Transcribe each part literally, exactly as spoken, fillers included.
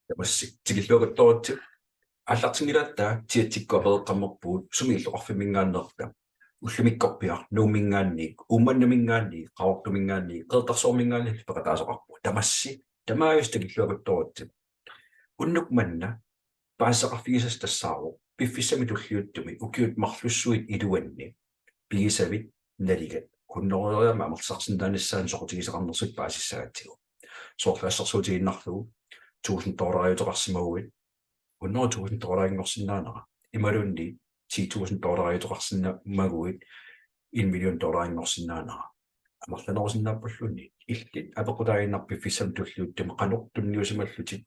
Tamassi tikilluaqqusaavusi. Aallartinngilaat, Tietsikkut apereqqammerpugut sumi illoqarfimminngaanneersoq. Ullumikkorpiaq Nuumminngaanniit, Uummannaminngaanniit, Qaqortuminngaanniit, Qeqertarsuarminngaanniit peqataasoqarpoq. Tamassi, tamaasa tikilluaqqusaavusi. Unnuk manna paasisaqarfigisassat tassaavoq piffissami tulliuttumi ukiut marlussuit iluanni pigisavit nalingat hunnorujoriarmik amerlisarsinnaanissaannut soqutigisaqarnersut paasissagatsigu. Soorlu assersuutigiinnarlugu tusind dollariuteqarsimaguit, hundrede tusind dollarinngorsinnaanera, imaluunniit ti tusind dollariuteqarsimaguit, en million dollarinngorsinnaanera. Amerlanerusinnaappulluunniit illit apeqqutaaginnarpit piffissami tulliuttumi qanoq tunniusimallutit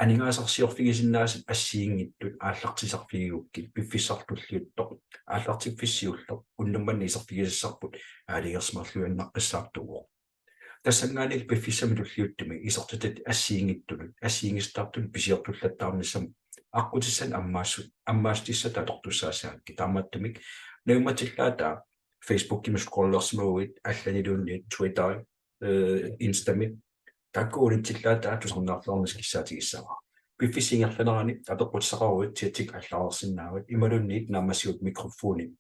aningaasarsiorfigisinnaasat assigiinngitsut aallartisarfigigukkit piffissaq tulliuttoq aallartiffissiulleq unnuk manna iserfigisassarput aalajangersimalluinnaqqissaartuuvoq. Tassanngaanniit piffissami tulliuttumi isertitat assigiinngitsunut assigiinngisitaartunut pisiortullattaarnissamut aqqutissanik ammaassut ammaassutissatta atortussaassagakkit. Taamaattumik najummatillaata Facebookimi scrollersimaguit allaniluunniit Twitter, eh, Instami taakku unitsillaata tusarnaarluarnissaq kissaatigissavara. Piffissap ingerlanerani apeqqutissaqaruit Tietsikkut allaareersinnaavat imaluunniit naammassivutit mikrofonit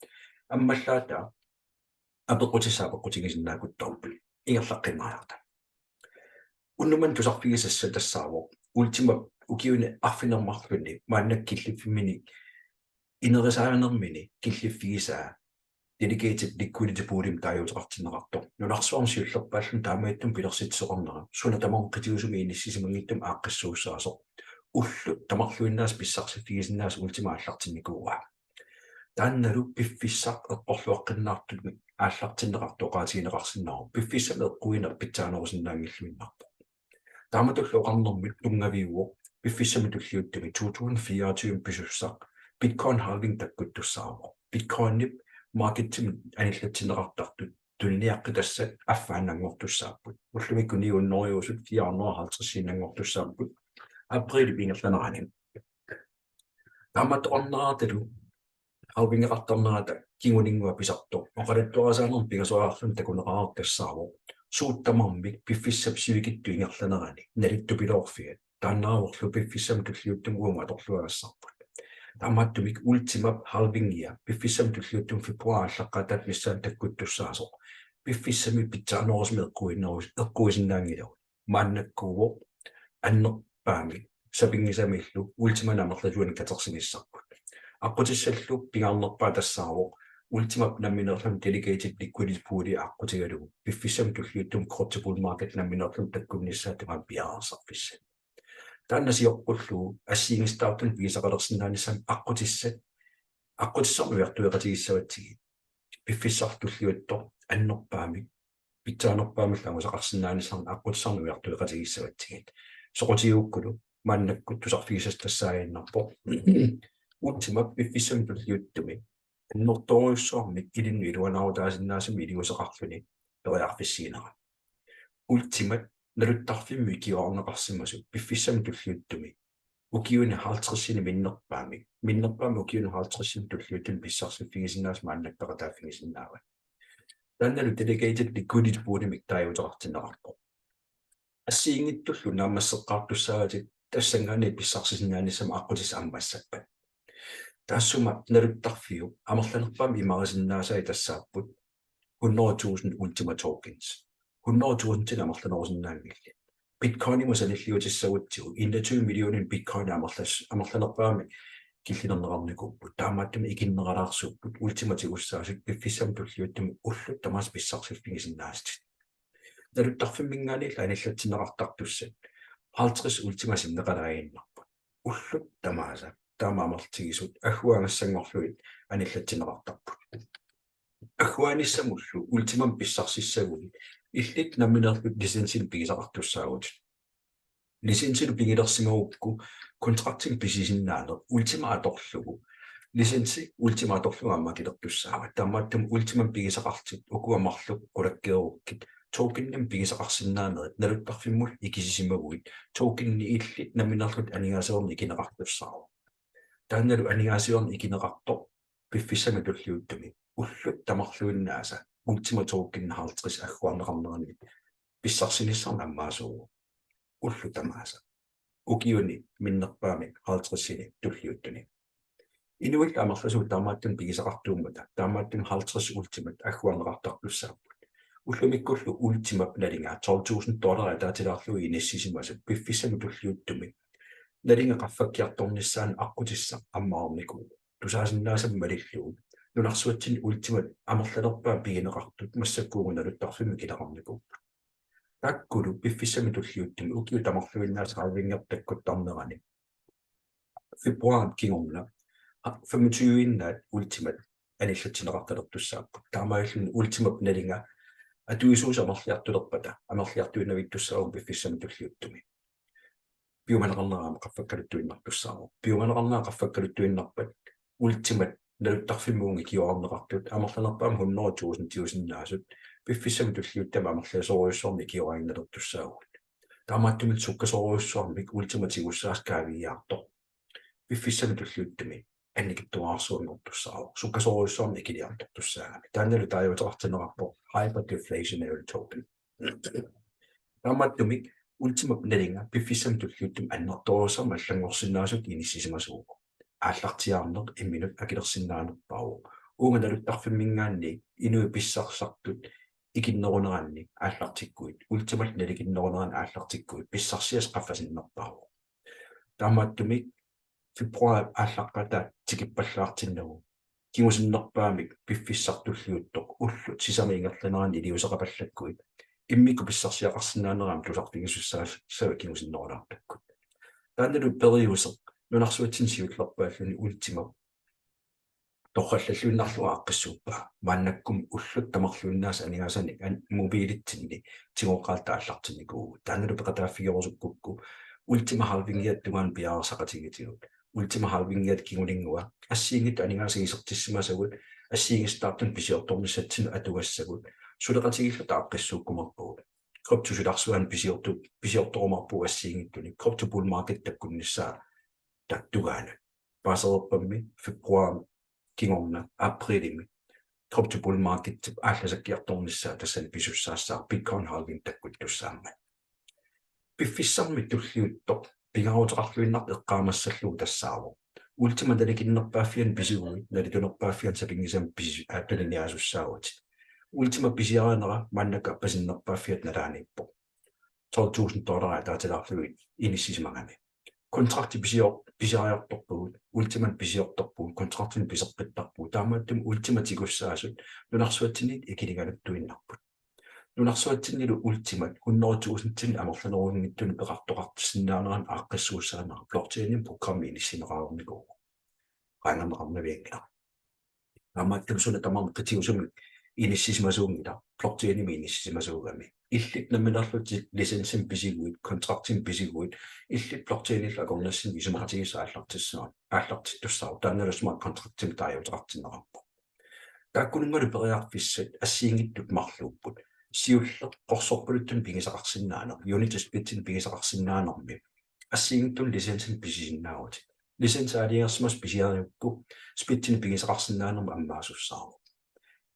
ammallaata apeqqutissat apeqqutigisinnaakuttorput ingerlaqqiinnariarta. Unnuk manna tusarfigisassat tassaavoq Ultima ukiuni arfineq-marlunni maannakkut killiffimmini inerisaanermini killiffigisaa delegated liquidity poolimik taaguuteqartinneqartoq. Nunarsuarmi siullerpaalluni taamaattumik pilersitsisoqarnera suna tamarmi qitiusumi inissisimanngitsumik aaqqissuussaasoq. Ullut tamarluinnaasa pissarsiffigisinnaasat Ultima aallartinnikuuaa. Taannalu piffissaq eqqorluaqqinnaartumik aallartinneqartoq oqaatigineqarsinnaavoq. Piffissami eqquineq pitsaanerusinnaanngilluinnarpoq. Taamatullu oqarnermut tunngaviuvoq piffissami tulliuttumi to tusind fireogtyve pisussaq Bitcoin halving takkuttussaavoq. Bitcoinip marketimi anillatsinneqartartut tuniniaqqitassat affaannanngortussaapput. Ullumikkut ni hundredeusut fire hundrede og halvtredsiinnanngortussaapput aprilip ingerlanerani. Taamaattoqarneratigut halvingeqartarnerata kinguninngua pisartoq oqaluttuarisaanermut pingasoriarluni takuneqartoq tassaavoq suut tamarmik piffissap sivikitsup ingerlanerani nalittupiloorfiat. Taannaavorlu piffissami tulliuttumi uuma atorluagassarput. Taamaattumik Ultimap halvingia piffissami tulliuttumi februaarip aallaqqaataata missaani takkuttussaasoq piffissami pitsaanerusumik eqquisinnaanngilaq. Maannakkuuvoq annerpaamik sapinngisamillu Ultimanik amerlasuunik katersinissarput. Aqqutissallu pingaarnerpaaq tassaavoq Ultimap nammineerluni delegated liquidity pooli aqqutigalugu piffissami tulliuttumi crypto bull market nammineerluni takkunnissaa tamaat piareersarfissat. Taanna sioqqullugu assigiinngisitaartunut pigisaqalersinnaanissamut aqqutissat aqqutissarnut ujartueqatigissavatsigit. Piffissaq tulliuttoq annerpaamik pitsaanerpaamillu angusaqarsinnaanissamut aqqutissarnut ujartueqatigissavatsigit. Soqutigigukkulu maannakkut tusarfigisassat tassaaginnarpoq Ultimap piffissami tulliuttumi annertoorujussuarmik ilinnut iluanaarutaasinnaasumik iliuuseqarluni periarfissiinera. Ultimat naluttarfimmut ikiorarneqarsimasut piffissami tulliuttumi ukiuni halvtredsini minnerpaamik, minnerpaamik ukiuni halvtredsini tulliuttuni pissarsiffigisinnaasat maannakkut peqataaffigisinnaavat. Taannalu delegated liquidity poolimik taaguuteqartinneqarpoq. Assigiinngitsullu naammasseqqaartussaavatit tassanngaanniit pissarsisinnaanissamut aqqutissat ammassappat. Taassuma naluttarfiup amerlanerpaamik imarisinnaasai tassaapput hundrede tusind Ultima tokens. Hundrede tusindinik amerlanerusinnaanngillat. Bitcoinimut sanilliutissagutsigu enogtyve millioner bitcoin amerlas-, amerlanerpaamik killilerneqarnikuupput. Taamaattumik ikinneralaarsuupput Ultimat tigussaasut piffissami tulliuttumi ullut tamaasa pissarsiffigisinnaasat. Naluttarfimminngaanniillu anillatsinneqartartussat halvtreds Ultimat sinneqalaaginnarput. Ullut tamaasa taama amerlatigisut agguagassanngorlugit anillatsinneqartarput. Agguaanissamullu Ultimamik pissarsissaguit illit nammineerlutit licensinik pigisaqartussaavutit. Licensinik pigilersimagukku kontraktinik pisisinnaaneq Ultima atorlugu. Licensi Ultima atorlugu aamma akilertussaavat. Taamaattumik Ultimamik pigisaqarlutit ukua marluk qulakkeerukkit tokenimik pigisaqarsinnaanerit naluttarfimmullu ikisisimaguit tokeni illit nammineerlutit aningaasivimmi ikineqartussaavoq. Taannalu aningaasivimmi ikineqartoq piffissami tulliuttumi ullut tamarluinnaasa Ultima token halvtreds agguarneqarnerani pissarsinissannut ammaasuuvoq. Ullut tamaasa. ukiuni minnerpaamik halvtredsini tulliuttuni. Inuillu amerlasuut taamaattumik pigisaqartuummata, taamaattumik halvtreds Ultimat agguarneqartartussaapput. Ullumikkullu Ultimap nalinga tolv tusind dollarit ataatilaarlugit inissisimasut piffissami tulliuttumi nalinga qaffakkiartornissaanut aqqutissaq ammaarnikuuvoq. Tusaasinnaasat malillugu nunarsuatsinni Ultimat amerlanerpaat pigineqartut massakkuugut naluttarfimmik ikineqarnikuupput. Taakkulu piffissami tulliuttumi ukiut tamarluinnaasa halvingi takkuttarnerani februarip kingorna femogtyve-innaat Ultimat anillatsinneqartalertussaapput. Taamaalilluni Ultimap nalinga atuisuusut amerliartulerpata amerliartuinnavittussaavoq piffissami tulliuttumi. Piumaneqarnera aamma qaffakkaluttuinnartussaavoq. Piumaneqarnera qaffakkaluttuinnarpat Ultimat naluttarfimmuunngik ikiorarneqartut amerlanerpaamik hundrede tusindiusinnaasut piffissami tulliuttumi amerlasoorujussuarnik ikioriinnalertussaavugut. Taamaattumik sukkasoorujussuarmik Ultima tigussaasut kaaviiaartoq piffissami tulliuttumi annikitsuararsuanngortussaavoq, sukkasoorujussuarmik ikiliartortussaagami. Taannalu taaguuteqartinneqarpoq hyperdeflationary token. Taamaattumik Ultimap nalinga piffissami tulliuttumi annertoorujussuarmik allanngorsinnaasutut inissisimasuuvoq. Aallartiaarneq imminut akilersinnaanerpaavoq. Uunga naluttarfimminngaanniit inuit pissarsisartut ikinneruneranni aallartikkuit, Ultimallu nalikinneruneranni aallartikkuit, pissarsiassaq qaffasinnerpaavoq. Taamaattumik februarip aallaqqaataa tikippallaartinnagu kingusinnerpaamik piffissaq tulliuttoq ullut sisamat ingerlaneranni iliuuseqapallakkuit immikkut pissarsiaqarsinnaanerat aamma tusarfigisussaassavat kingusinnerulaartukkut. Taannalu periuseq nunarsuatsinni siullerpaalluni Ultima torrallalluinnarlugu aaqqissuuppaa. Maannakkut ullut tamarluinnaasa aningaasanik an-, mobiilitsinni tigooqqaalluta aallartinnikuuvugut. Taannalu peqataaffigerusukkukku Ultima halvingiata tungaanut piareersaqatigiitigut. Ultima halvingiata kinguninngua assigiinngitsut aningaasat isertissimasagut, assigiinngisitaartunut pisiortornissatsinnut atugassagut suleqatigiilluta aaqqissuukkumaarpagut. Kryptop silarsuani pisiortu-, pisiortorumaarpugut assigiinngitsunik krypto bull market takkunnissaa taava tungaanut. Paasereerpammi februarip kingorna aprilimi krypto bull marketip aallasakkiartornissaa tassani pisussaassaaq Bitcoin halving takkuttussaammat. Piffissarmi tulliuttoq pingaaruteqarluinnartoq eqqaamassallugu tassaavoq: Ultima nalikinnerpaaffiani pisiguit, nalitunerpaaffiani sapinngisamik pisi-, aa, tuniniaasussaavutit. Ultima pisiarinera maannakkut appasinnerpaaffiata nalaaniippoq. Tolv tusind dollarit ataatilaarlugit inissisimagami. Kontrakti pisior-, pisiariartorpugut, Ultimanik pisiortorpugut, kontraktinik piseqqittarpugut. Taamaattumik Ultimat tigussaasut nunarsuatsinniit ikiligaluttuinnarput. Nunarsuatsinnilu Ultimat hundrede tusindinik amerlanerunngitsunik peqartoqartissinnaanerannut aaqqissuussaaneq blockchainimi programmi inissinneqareernikuuvoq. Qaangerneqarnavianngilaq. Taamaattumik suna tamarmi qitiusumik inissisimasuunngilaq, blockchainimi inissisimasuugami. Illit nammineerlutit licensimik pisiguit, kontraktimik pisiguit, illit blockchainillu akornassinni isumaqatigiissut aallartissavat, aallartittussaavoq, taannalu smart contractimik taaguuteqartinneqarpoq. Taakkununngalu periarfissat assigiinngitsut marluupput. Siulleq qorsorpaluttunik pigisaqarsinnaaneq, unit splittinik pigisaqarsinnaanermi assigiinngitsunik licensinik pisisinnaavutit. Licensi aalajangersimasoq pisiarigukku splitsinik pigisaqarsinnaanermut ammaasussaavoq.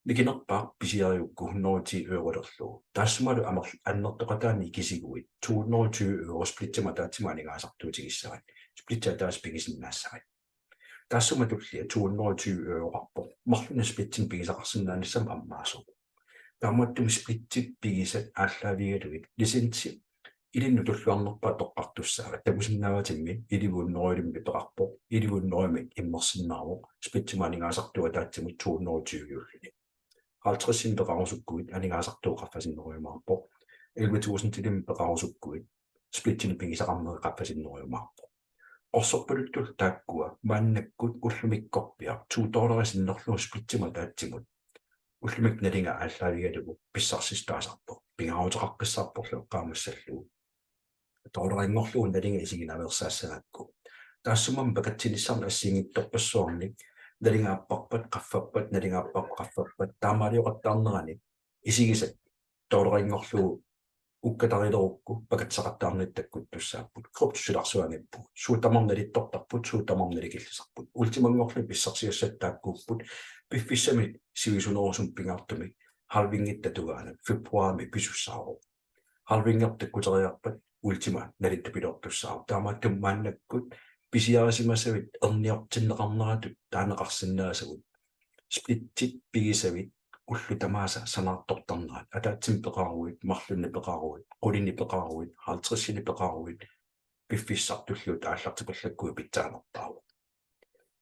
Mikinerpaaq pisiarigukku hundrede ti eurolerlugu. Taassumalu amerl-, annertoqataani ikisiguit to hundrede tyve euro splitsimut ataatsimut aningaasartuutigissavat. Splitsi ataaseq pigisinnaassavat. Taassuma tullia to hundrede tyve euroqarpoq. Marlunnik splitsinik pigisaqarsinnaanissamut ammaassaaq. Taamaattumik splitsit pigisat aallaavigalugit licensi ilinnut tulluarnerpaaq toqqartussaavat. Takusinnaavatimmi elleve hundrede-imik peqarpoq. Elleve hundrede-imik immersinnaavoq. Splitsimut aningaasartuup ataatsimut to hundrede tyve-ulluni. Halvtredsinik peqarusukkuit aningaasartuut qaffasinnerujumaarpoq. Elleve tusindilimik peqarusukkuit splitsinik pigisaqarnerit qaffasinnerujumaarpoq. Qorsorpaluttullu taakkua maannakkut ullumikkorpiaq to dollarit sinnerlugu splitsimut ataatsimut ullumikkut nalinga aallaavigalugu pissarsissutaasarpoq, pingaaruteqaqqissaarporlu eqqaamassallugu. Dollarinngorlugu nalinga isiginaveersaassagakku. Taassuma pakatsinissarnik assigiinngitsorpassuarnik nalinga apparpat qaffappat, nalinga apparpat qaffappat, taamaalioqattaarnerani isigisat dollarinngorlugu ukkatarilerukku pakatsaqattaarnitta takkuttussaapput. Kryptop silarsuaniippugut. Suut tamarmik nalittortarput, suut tamarmik nalikillisarput. Ultimanngorlugit pissarsiassat taakkuupput. Piffissami sivisunerusumi pingaartumik halvingitta tungaanut februarimi pisussaavoq. Halvingi takkuteriarpat Ultima nalittupiloortussaavoq. Taamaattumik maannakkut pisiarisimasavit erniortinneqarneratut taaneqarsinnaasagut splittit pigisavit ullut tamaasa sanaartortarnerat, ataatsimik peqaruit, marlunnik peqaruit, qulinik peqaruit, halvtredsinik peqaruit, piffissaq tulliuttoq aallartipallakkuit pitsaanerpaavoq.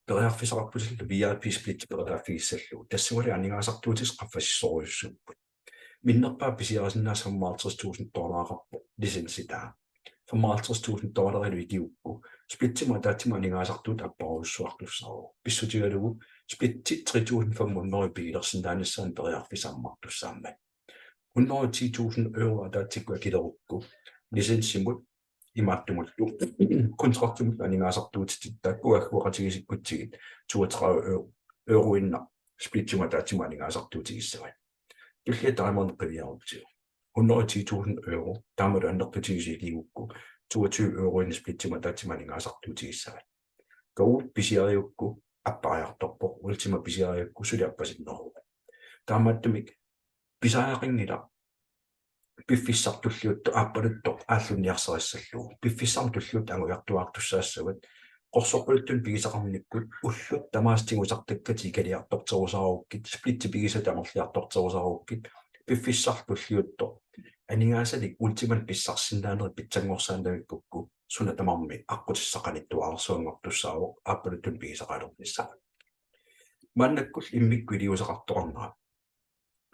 Periarfissaqarputillu V I P split peqataaffigissallugu. Tassungali aningaasartuutissat qaffasissorujussuupput. Minnerpaaq pisiarisinnaasat femoghalvtreds tusind dollareqarpoq licensitaa. Femoghalvtreds tusind dollarilu ikigukku splittimut ataatsimut aningaasartuutit apparujussuartussaavoq. Pissutigalugu splittit tre tusind fem hundrede pigilersinnaanissaanut periarfissaq ammartussaammat. Hundrede og ti tusind euro ataatsikkut akilerukku licensimut imaattumullu kontraktimut aningaasartuutitit taakku agguaqatigiissikkutsigit toogtredive euro, euroinnaq splittimut ataatsimut aningaasartuutigissavat. Tullia Diamond qiviarutsigu. Hundrede og ti tusind euro, taamalu annertutigisut ikigukku toogtyve euroinnaq splittimut ataatsimut aningaasartuutigissavat. Gold pisiarigukku appariartorpoq, Ultima pisiarigukku suli appasinneruvoq. Taamaattumik pisariaqanngilaq piffissaq tulliuttoq aappaluttoq aallunniarsarissallugu. Piffissami tulliuttumi angujartuaartussaassavat. Qorsorpaluttunik pigisaqarnikkut ullut tamaasa tigusartakkatit ikiliartorterusaarukkit, splittit pigisatit amerliartorterusaarukkit, piffissaq tulliuttoq aningaasanik Ultimanik pissarsisinnaanerit pitsanngorsaannavikkukku suna tamarmi aqqutissaq qanittuararsuanngortussaavoq aappaluttunik pigisaqalernissaa. Maannakkullu immikkut iliuuseqartoqarnera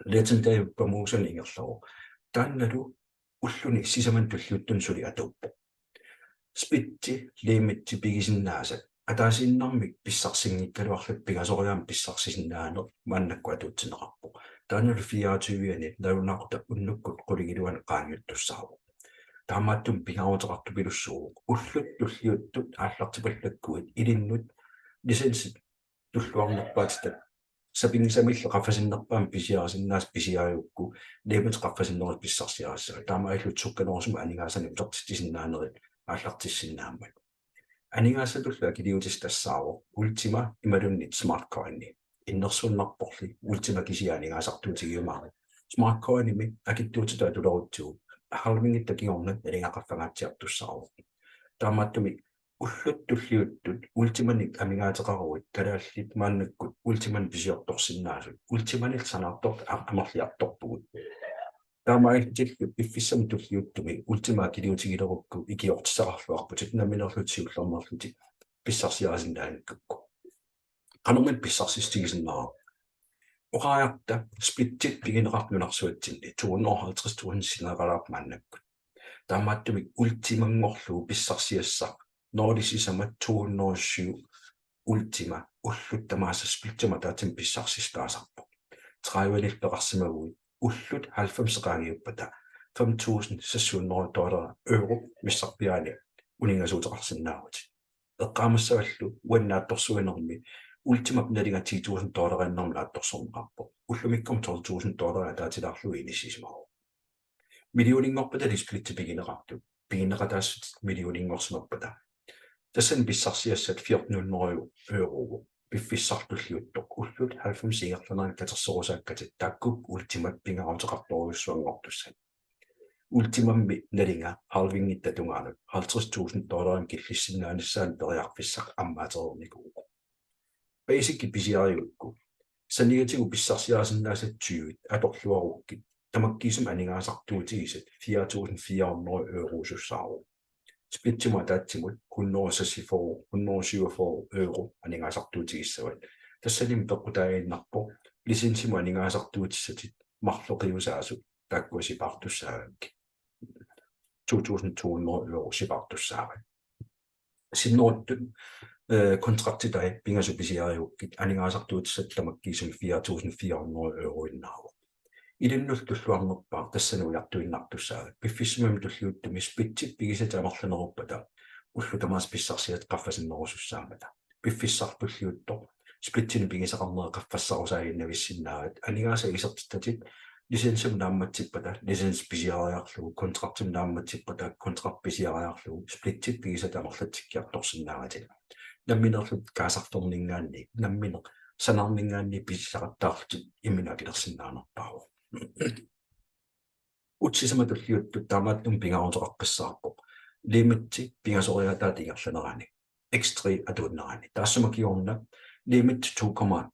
Legendary Promotion ingerlavoq. Taannalu ulluni sisamani tulliuttuni suli atuuppoq. Splitti, limitti pigisinnaasat ataasiinnarmik pissarsinngikkaluarlutik pingasoriaammik pissarsisinnaaneq maannakkut atuutsinneqarpoq. Taannalu fireogtyve-ani nalunaaquttap unnukkut qulingiluanut qaangiuttussaavoq. Taamaattumik pingaaruteqartupilussuuvoq ullut tulliuttut aallartipallakkuit ilinnut licensit tulluarnerpaatitat sapinngisamillu qaffasinnerpaamik pisiarisinnaasat pisiarigukku limit qaffasinnerusoq pissarsiarissavat. Taamaalillutit sukkanerusumik aningaasanik utertitsisinnaanerit aallartissinnaammat. Aningaasatullu akiliutissat tassaavoq Ultima imaluunniit Smart Coini. Innersuunnarporli Ultima kisiat aningaasartuutigiumaarput. Smart Coinimi akitsuutitut atulerutsigu halvingitta kingorna nalinga qaffangaatsiartussaavoq. Taamaattumik ullut tulliuttut Ultimanik amigaateqaruit kalaallit maannakkut Ultimanik pisiortorsinnaasut, Ultimanillu sanaartortut am-, amerliartorpugut. Taamaalillutillu piffissami tulliuttumi Ultima akiliutigilerukku ikiortissaqarluarputit nammineerlutit siullermeerlutit pissarsiarisinnaanngikkukkit. Qanormi pissarsissutigisinnaavara? Oqariarta splittit pigineqartut nunarsuatsinni to hundrede og halvtreds tusind sinneqalaarput maannakkut. Taamaattumik Ultimanngorlugu pissarsiassaq nulip sisamat to hundrede og syv Ultima ullut tamaasa splittimut ataatsimut pissarsissutaasarpoq. Tredivenillu peqarsimaguit ullut halvfems qaangiuppata fem tusind seks hundrede dollar euro missarpiaani uninngasuuteqarsinnaavutit. Eqqaamassavallu uani naatsorsuinermi Ultimap nalinga ti tusind dollariinnarmik naatsorsorneqarpoq. Ullumikkut tolv tusind dollarit ataatilaarlugit inissisimavoq. Millioninngorpata splittit pigineqartut, pigineqataassutit millioninngorsimappata, tassani pissarsiassat fjorten hundrede euro piffissaq tulliuttoq, ullut halvfems ingerlanerini katersorusaakkatit taakku Ultimat pingaaruteqartorujussuanngortussat. Ultimammi nalinga halvingitta tungaanut halvtreds tusind dollarimik killissinnaanissaanut periarfissaq ammaatereernikuuvoq. Basicit pisiarigukku saniatigut pissarsiarisinnaasat tyve atorluarukkit, tamakkiisumik aningaasartuutigisat fire tusind fire hundrede eurosussaavoq. Splittimut ataatsimut hundrede og seksogfyrre, hundrede og syvogfyrre euro aningaasartuutigissavat. Tassanimi peqqutaaginnarpoq licensimut aningaasartuutissatit marloqiusaasut taakkua sipaartussaavakkit. To tusind to hundrede euro sipaartussaavat. Sinneruttut, eh, kontraktitai pingasut pisiarigukkit aningaasartuutissat tamakkiisumik fire tusind fire hundrede euroinnaavoq. Ilinnullu tulluarnerpaaq tassani ujartuinnartussaavat. Piffissami tulliuttumi splittit pigisatit amerlaneruppata ullut tamaasa pissarsiat qaffasinnerusussaammata. Piffissaq tulliuttoq splitsinik pigisaqarneri qaffassarusaaginnavissinnaavat. Aningaasat isertitatit licensimut naammatsippata, licensi pisiariarlugu, kontraktimut naammatsippata, kontrakt pisiariarlugu, splitsit pigisatit amerlatsikkiartorsinnaavatit. Nammineerlutit kaasartorninngaanniit, nammineq sanaarninngaanniit pisisaqattaarlutit imminut akilersinnaanerpaavoq. Utsisama tulliuttoq taamaattumik pingaaruteqaqqissaarpoq. limiti pingasoriaataata ingerlanerani, X tre atuunnerani. Taassuma kingorna limit to komma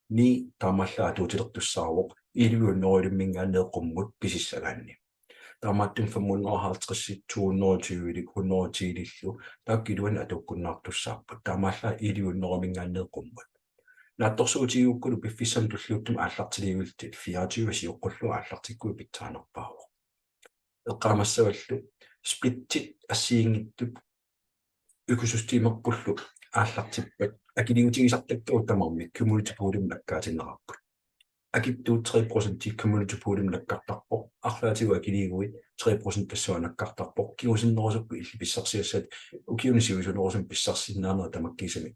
ni taamaallaat atuutilertussaavoq elleve hundrede-minngaanniit qummut pisissagaanni. Taamaattumik fem hundrede og halvtreds, to hundrede og tyve, hundrede og ti-lillu taakku iluanni atuukkunnaartussaapput. Taamaallaat elleve hundrede-minngaanniit qummut. Naatsorsuutigigukkulu piffissami tulliuttumi aallartilivillutit fireogtyve sioqqullugu aallartikkuit pitsaanerpaavoq. Eqqaamassavallu splittit assigiinngitsut økosystemerpullu aallartippat akiliutigisartakkagut tamarmik cumulative poolimut nakkaatinneqarput. Akitsuut tre procenti cumulative poolimut nakkartarpoq, arlaatigut akiliiguit tre procent tassunga nakkartarpoq, kingusinnerusukkut illit pissarsiassat ukiuni sivisunerusumi pissarsisinnaanerit tamakkiisumik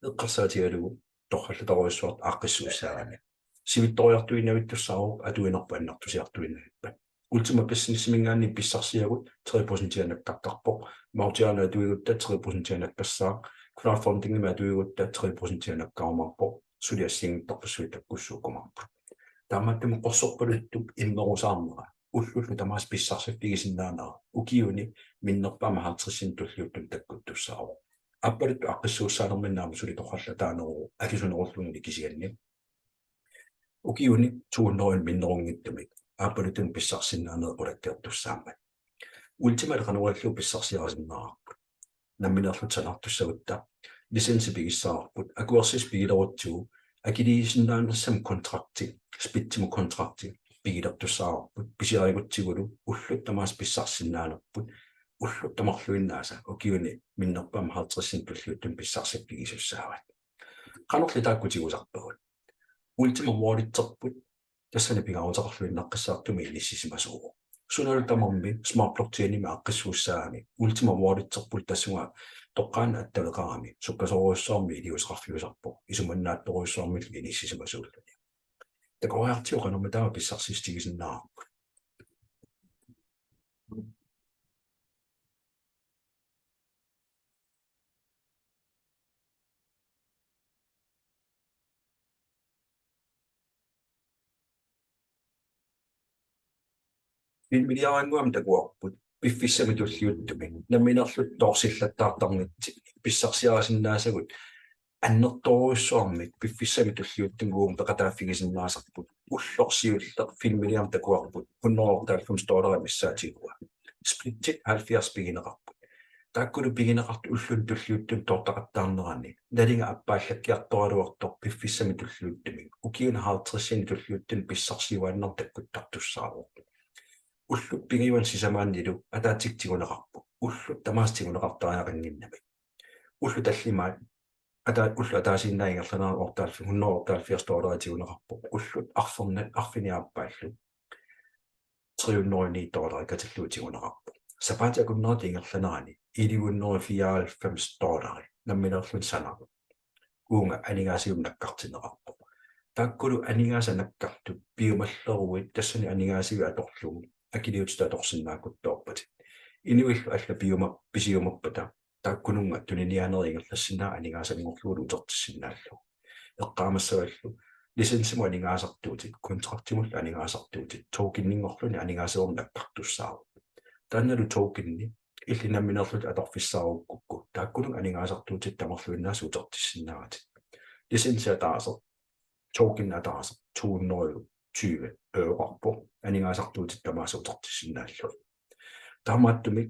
eqqarsaatigalugu torrallatarujussuartut aaqqissuussaagami. Sivitsoriartuinnavittussaavoq atuinerput annertusiartuinnavippat. Ultima Businessiminngaanniit pissarsiagut tre procentia nakkartarpoq, mautiaana atuigutta tre procentia nakkassaaq, crowdfundingimik atuigutta tre procentia nakkarumaarpoq, suli assigiinngitsorpassuit takkussuukkumaarput. Taamaattumik qorsorpaluttup immerusaarnera, ullullu tamaasa pissarsiffigisinnaaneq, ukiuni minnerpaamik halvtredsinik tulliuttuni takkuttussaavoq. Aappaluttut aaqqissuussaanerminni aamma suli torrallataaneruvoq akisunerullunilu kisianni. Ukiuni to hundrede minnerunngitsumik aappaluttuni pissarsisinnaanerit qulakkeertussaammat. Ultimalu qanoq ilillugu pissarsiarisinnaavarput? Nammineerluta sanaartussagutta licensi pigissavarput, akuersissut pigilerutsigu, akiliisinnaanissamut kontrakti, splittimut kontrakti pigilertussaavarput, pisiarigutsigulu ullut tamaasa pissarsisinnaanerput, ullut tamarluinnaasa ukiuni minnerpaamik halvtredsinik tulliuttuni pissarsiffigisussaavaat. Qanorli taakku tigusarpagut? Ultima Walletserput tassani pingaaruteqarluinnaqqissaartumik inissisimasuuvoq. Sunalu tamarmi Smart Blockchainimi aaqqissuussaagami, Ultima Walletserput tassunga toqqaannaq attaveqarami sukkasoorujussuarmik iliuuseqarfiusarpoq, isumannaatsorujussuarmillu inissisimasuulluni. Takoriartigu qanormi taama pissarsissutigisinnaavarput? Filmiliaraannguamik takuarput piffissami tulliuttumi nammineerlutit toorsillattaartarnitsinni pissarsiarisinnaasagut annertoorujussuarmik piffissami tulliuttumi uuma peqataaffigisinnaasarput. Ulloq siulleq filmiliamik takuarput hundrede otteoghalvfems dollarit missaatigaa. Splittit halvfjerds pigineqarput. Taakkulu pigineqartut ulluni tulliuttuni toortaqattaarnerani nalinga appaallakkiartoraluartoq piffissami tulliuttumi ukiuni halvtredsini tulliuttuni pissarsiuaannarneq takkuttartussaavoq. Ullut pingajuanni sisamaannilu ataatsikkut tiguneqarpoq. Ullut tamaasa tiguneqartariaqannginnamik. Ullut tallimaat ata-, ullut ataasiinnaat ingerlaneranni otteoghalvfems, hundrede otteoghalvfjerds dollarit tiguneqarpoq. Ullut arfernat arfiniaappaallu tre hundrede ni dollarit katillugu tiguneqarpoq. Sapaatip akunnerata ingerlanerani elleve hundrede fireoghalvfems dollarit nammineerluni sanarpoq. Uunga aningaasivimmut nakkartinneqarpoq. Taakkulu aningaasat nakkartut piumalleruit tassani aningaasivik atorlugu akiliutitut atorsinnaakuttoorpatit. Inuillu allat piuma-, pisiumappata taakkununnga tuniniaanerit ingerlassinnaavatit aningaasanngorlugulu utertissinnaallugu. Eqqaamassavallu licensimut aningaasartuutit, kontraktimullu aningaasartuutit, tokeninngorluni aningaasavimmut nakkartussaavoq. Taannalu tokeni illit nammineerlutit atorfissaarukkukku taakkununnga aningaasartuutit tamarluinnaasa utertissinnaavatit. Licensi ataaseq, token ataaseq to hundrede tyve euroqarpoq, aningaasartuutit tamaasa utertissinnaallugit. Taamaattumik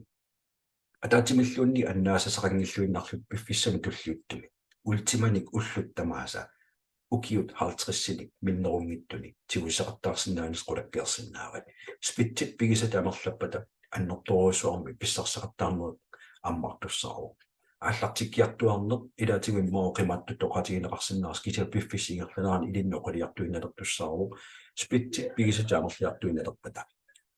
ataatsimilluunniit annaasassaqanngilluinnarlutit piffissami tulliuttumi Ultimanik ullut tamaasa ukiut halvtredsinik minnerunngitsunik tigusisoqattaarsinnaanissamut qulakkeersinnaavat. Splittit pigisatit amerlappata annertoorujussuarmik pissarseqattaarneq ammartussaavoq. Aallartikkiartuaarneq ilaatigut immaqa oqimaatsutut oqaatigineqarsinnaasut, kisianni piffissap ingerlanerani ilinnut oqiliartuinnalertussaavoq splittit pigisatit amerliartuinnalerpata.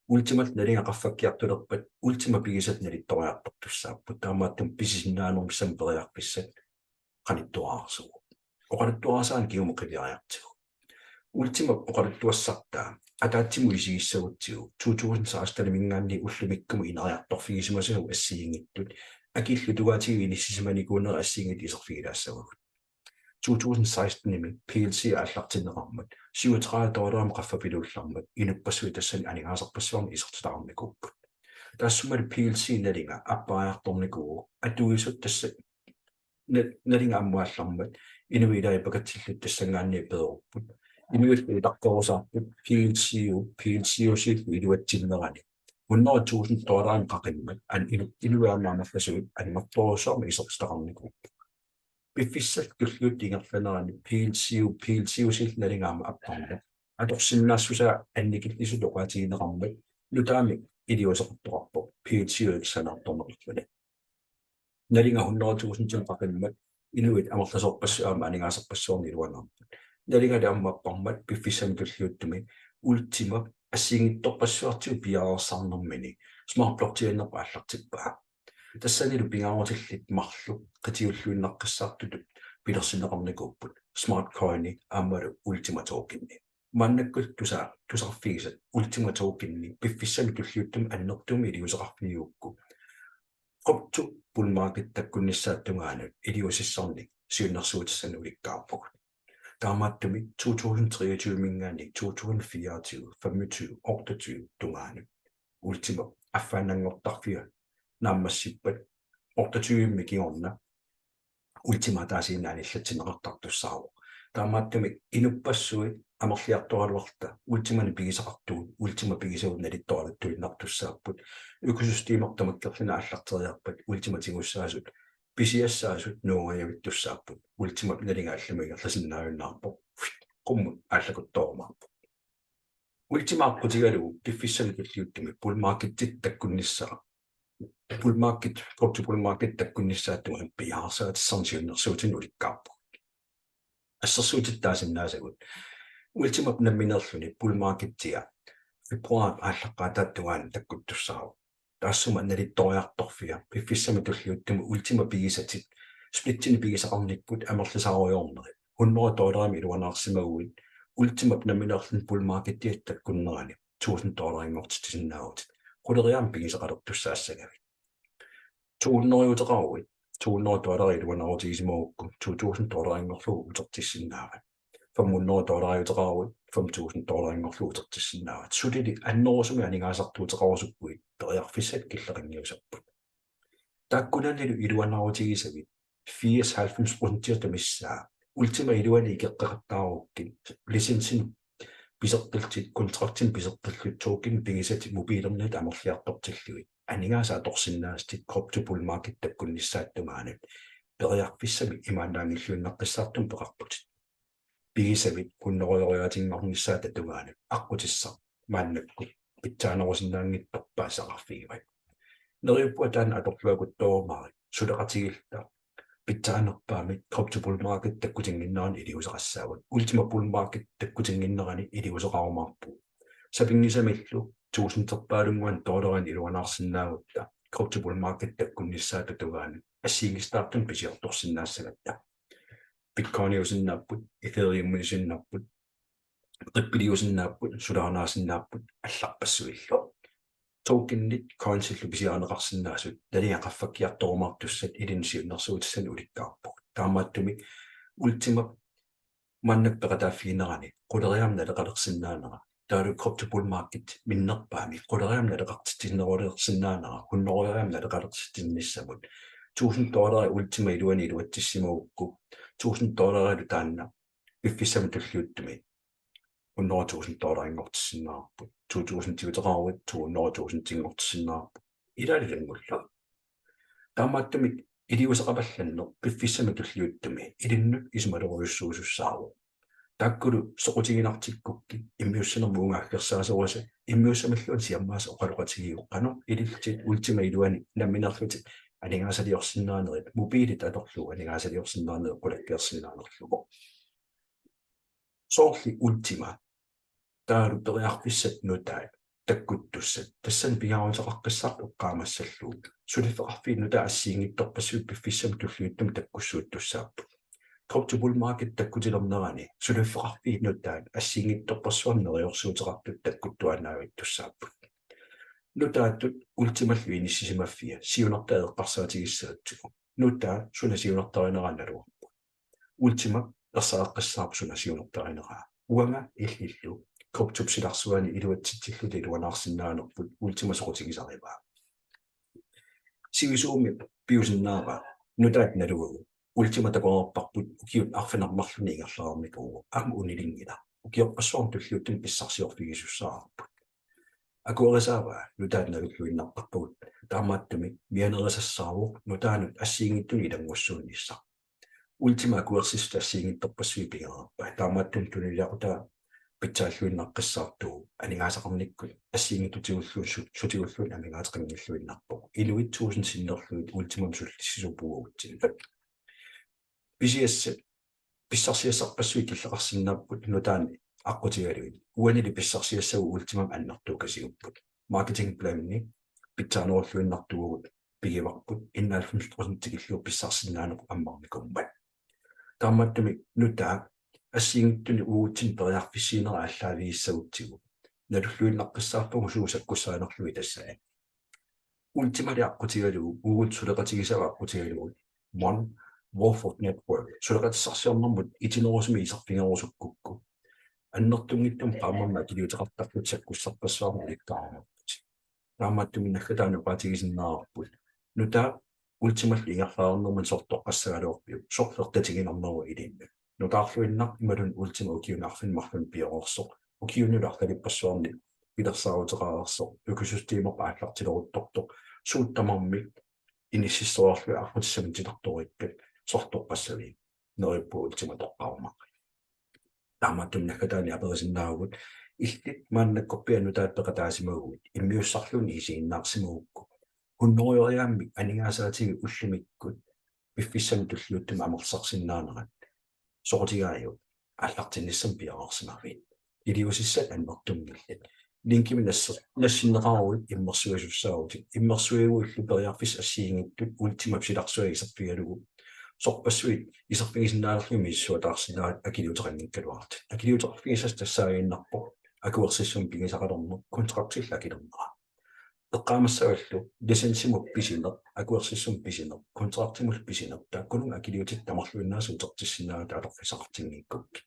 Ultimallu nalinga qaffakkiartulerpat Ultima pigisatit nalittoriartortussaapput. Taamaattumik pisisinnaanermik periarfissat qanittuararsuuvoq. Oqaluttuarisaaneq kingumut qiviariartigu. Ultima oqaluttuassartaa ataatsimut isigissagutsigu to tusind seksten-iminngaanniit ullumikkumut ineriartorfigisimasagut assigiinngitsut akillu tungaatigut inissisimanikuunerit assigiinngitsut iserfigilaassavagut. To tusind seksten-imi P L C aallartinneqarmat syvogtredive dollarimut qaffapiluullarmat inuppassuit tassani aningaasarpassuarnik isertitaqarnikuupput. Taassumalu P L C nalinga appariartornikuuvoq, atuisut tassa na-, nalinga ammaallarmat inuit ilai pakatsillutik tassanngaanniit peerupput. Inuit utakkerusaarput P L C U, P L C U-siillu iluatsinnerani hundrede tusind dollarimut qaqimmat an inu-, inuit aamma amerlasuut annertoorujussuarmik isertitaqarnikuupput. Piffissap tulliuttup ingerlanerani P L C U, P L C U-siillu nalinga aamma apparmat atorsinnaassusaa annikillisutut oqaatigineqarmat nutaamik iliuuseqartoqarpoq P L C U-ip sanaartorneqarluni. Nalinga hundrede tusindimut qaqimmat inuit amerlasoorpassuit aamma aningaasarpassuarnik iluanaarput. Nalingali aamma apparmat piffissami tulliuttumi Ultimap assigiinngitsorpassuartigut piareersarnermini Smart Blockchainerput aallartippaa. Tassanilu pingaarutillit marluk qitiulluinnaqqissaartutut pilersinneqarnikuupput, Smart Coini aammalu Ultima Tokeni. Maannakkut tusa-, tusarfigisat Ultima Tokeni piffissami tulliuttumi annertuumik iliuuseqarfigigukku, crypto bull market takkunnissaata tungaanut iliuusissannik siunnersuutissanik ulikkaarpugut. Taamaattumik to tusind treogtyve-minngaanniit to tusind fireogtyve, femogtyve, otteogtyve tungaanut Ultima affaannanngortarfia naammassippat otteogtyve-mi kingorna Ultima taasiinnaanillatsinneqartartussaavoq. Taamaattumik inuppassuit amerliartoraluarluta Ultimanik pigisaqartugut, Ultima pigisavut nalittoraluttuinnartussaapput. Økosystemertut tamakkerluinnaq aallarteriarpat Ultimat tigussaasut pisiassaasut nuungajavittussaapput. Ultimap nalinga allamut ingerlasinnaajunnaarpoq. Qummut aallakkuttorumaarpoq. Ultima aqqutigalugu piffissami tulliuttumi bull marketitut takkunnissaa, bull market, crypto bull market takkunnissaata tungaanut piareersaatissannik siunnersuutinik ulikkaarpugut. Assersuutitut taasinnaasagut Ultimap nammineerluni bull marketia februaarip aallaqqaataata tungaanut takkuttussaavoq. Taassuma nalittoriartorfia piffissami tulliuttumi Ultima pigisatit splitsinik pigisaqarnikkut amerlisaarujoornerit hundrede dollarimik iluanaarsimaguit Ultimap nammineerluni bull marketiata takkunnerani tusind dollarinngortitsisinnaavutit. Quleriaammik pigisaqalertussaassagavit. To hundrede-uteqaruit, to hundrede dollarit iluanaarutigisimagukkit to tusind dollarinngorlugu utertissinnaavat. Fem hundrede dollariuteqaruit, fem tusind dollarinngorlugu utertissinnaavat. Sulili annerusumik aningaasartuuteqarusukkuit periarfissat killeqanngiusapput. Taakkunanilu iluanaarutigisavit firs halvfems procentiata missaa Ultima iluani ikeqqeqattaarukkit licensinik piseqqillutit, kontraktinik piseqqillutit, tokenit pigisatit mobiilinniit amerliartortillugit aningaasat atorsinnaasatit crypto bull market takkunnissaata tungaanut periarfissamik imaannaanngilluinnaqqissaartumik peqarputit. Pigisavit hunnorujoriaatinngornissaata tungaanut aqqutissaq maannakkut pitsaanerusinnaanngitsoq paasisaqarfigivat. Neriuppunga taanna atorluakuttoorumaarit, suleqatigiilluta pitsaanerpaamik crypto bull market takkutinnginnerani iliuuseqassaagut. Ultima bull market takkutinnginnerani iliuuseqarumaarpugut. Sapinngisamillu tusinderpaalunnguanik dollarinik iluanaarsinnaagutta crypto bull market takkunnissaata tungaanut assigiinngisitaartunik pisiortorsinnaassagatta. Bitcoiniusinnaapput, Ethereumiusinnaapput, rippiliusinnaapput, sulaarnaasinnaapput allarpassuillu. Tokenit coinsillu pisiarineqarsinnaasut nalinga qaffakkiartorumaartussat ilinnut siunnersuutissanik ulikkaarpugut. Taamaattumik Ultima maannakkut peqataaffiginerani quleriaammik naleqalersinnaanera, taavalu crypto bull market minnerpaamik quleriaammik naleqartitsinerulersinnaanera, hunnorujoriaammik naleqalersitsinissamut tusind dollarit Ultima iluani iluatsissimagukku, tusind dollarilu taanna piffissami tulliuttumi hundrede tusind dollarinngortissinnaavarput, to tusindiuteqaruit to hundrede tusindinngortissinnaavarput, ilaalu ilanngullugu. Taamaattumik iliuuseqapallanneq piffissami tulliuttumi ilinnut isumalerujussuusussaavoq. Taakkulu soqutiginartikkukkit immiussinermut uunga aggersaasorisat, immiussamilluunniit siammaasat oqaloqatigiuk qanoq ilillutit Ultima iluani nammineerlutit aningaasaliorsinnaanerit, mobiilit atorlugu aningaasaliorsinnaanerit qulakkeersinnaanerlugu. Soorlu Ultima, taavalu periarfissat nutaat takkuttussat, tassani pingaaruteqaqqissaartut eqqaamassallugu suliffeqarfiit nutaat assigiinngitsorpassuit piffissami tulliuttumi takkussuuttussaapput. Crypto bull market takkutilernerani suliffeqarfiit nutaat assigiinngitsorpassuarnik neriorsuuteqartut takkuttuaannavittussaapput. Nutaatut Ultimallu inissisimaffia siunertaat eqqarsaatigissagatsigu, nutaaq suna siunertarineraa naluarpoq. Ultima ersaaqqissaarpoq suna siunertarineraa. Uanga illillu cryptop silarsuani iluatsitsilluta iluanaarsinnaanerput Ultima soqutigisarivaa. Sivisuumik piusinnaavaa nutaat naluagut. Ultima takoreerparput ukiut arfineq-marlunnik ingerlareernikuuvoq. Aamma unilinngilaq. Ukiorpassuarni tulliuttuni pissarsiorfigisussaavarput. Akuerisaavaa nutaat nalulluinnartarpagut. Taamaattumik mianerisassaavoq nutaanut assigiinngitsunut ilanngussuunnissaq. Ultima akuersissut assigiinngitsorpassuit pigereerpai. Taamaattumik tunuliaqutaa pitsaalluinnaqqissaartuuvoq, aningaasaqarnikkut assigiinngitsutigulluunniit su-, sutigulluunniit amigaateqanngilluinnarpoq. Inuit tusind sinnerlugit Ultimamik sullissisuupput uagutsinnut. Pisiassat pissarsiassarpassuit killeqarsinnaapput nutaanik aqqutigalugit. Uanili pissarsiassavut Ultimamik annertuukasiupput. Marketing plani pitsaanerulluinnartuuvugut pigivarput enoghalvfems procent tikillugu pissarsisinnaaneq ammarnikuummat. Taamaattumik nutaaq assigiinngitsunik uagutsinnut periarfissiinera aallaavigissagutsigu nalulluinnaqqissaarpugut suut sakkussaanerlugit tassani. Ultimali aqqutigalugu, uagut suleqatigisavut aqqutigalugit, One Wolf of Network, suleqatissarsiornermut itinerusumik iserfigerusukkukku, annertunngitsumik qaammammut akiliuteqartarlutik sakkussarpassuarnik ilikkariarput. Taamaattumik naggataani oqaatigisinnaavarput: Nutaaq Ultimallu ingerlaarnermini sortoqqassagaluarpiuk, sorlertatiginarnerup ilinnut. Nutaarluinnaq imaluunniit Ultima ukiuni arfineq-marlunni pioreersoq, ukiunilu arlalippassuarni pilersaaruteqareersoq, økosystemi aallartileruttortoq, suut tamarmik inississorlugit arput samtitartorikkat sortoqqassaviuk? Neriuppunga Ultima toqqarumaqaaq. Taamaattumik naggataani aperisinnaavugut: Illit maannakkorpiaq nutaat peqataasimaguit, immiussarluunniit isiginnaarsimagukku, hunnorujoriaammik aningaasaatitit ullumikkut piffissami tulliuttumi amerlisarsinnaanerat soqutigaajuk aallartinnissamut pioreersimavit? Iliuusissat annertunngillat. Linkimik nasser-, nassinneqaruit immersuisussaavutit. Immersuiguillu periarfissat assigiinngitsut Ultimap silarsuaa iserfigalugu sorpassuit iserfigisinnaanerlugit misissuataarsinnaavat akiliuteqanngikkaluarlutit. Akiliuteqarfigisassat tassaaginnarpoq akuersissummik pigisaqalerneq, kontraktillu akilernera. Eqqaamassavallu licensimut pisineq, akuersissummik pisineq, kontraktimullu pisineq, taakkununnga akiliutit tamarluinnaasa utertissinnaavatit atorfissaqartinngikkukkit.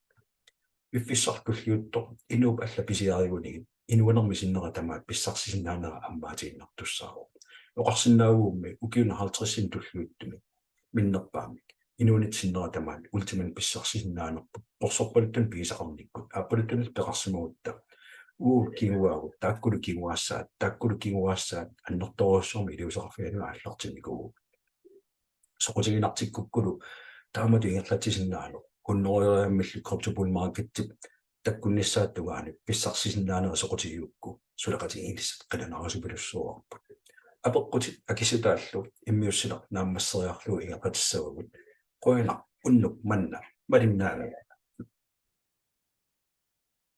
Piffissaq tulliuttoq inuup alla pisiarigunigit inuunermi sinnera tamaat pissarsisinnaanera ammaatiinnartussaavoq. Oqarsinnaavugut ukiuni halvtredsinik tulliuttuni minnerpaamik inuunitta sinnera tamaat Ultimanik pissarsisinnaanerput qorsorpaluttunik pigisaqarnikkut, aappaluttunik peqarsimagutta: Uu, kinguaagut, taakkulu kinguaassaat, taakkulu kinguaassaat, annertoorujussuarmik iliuuseqarfigalugit aallartinnikuuvugut. Soqutiginartikkukkulu taamatut ingerlatsisinnaaneq, hunnorujoriaammillu crypto bull marketip takkunnissaata tungaanut pissarsisinnaaneq soqutigigukku suleqatigiissat qilanaarisupilussuuarput. Apeqqutit akissutaallu immiussineq naammasseriarlugu ingerlatissavagut. Qujanaq unnuk manna malinnaagavit.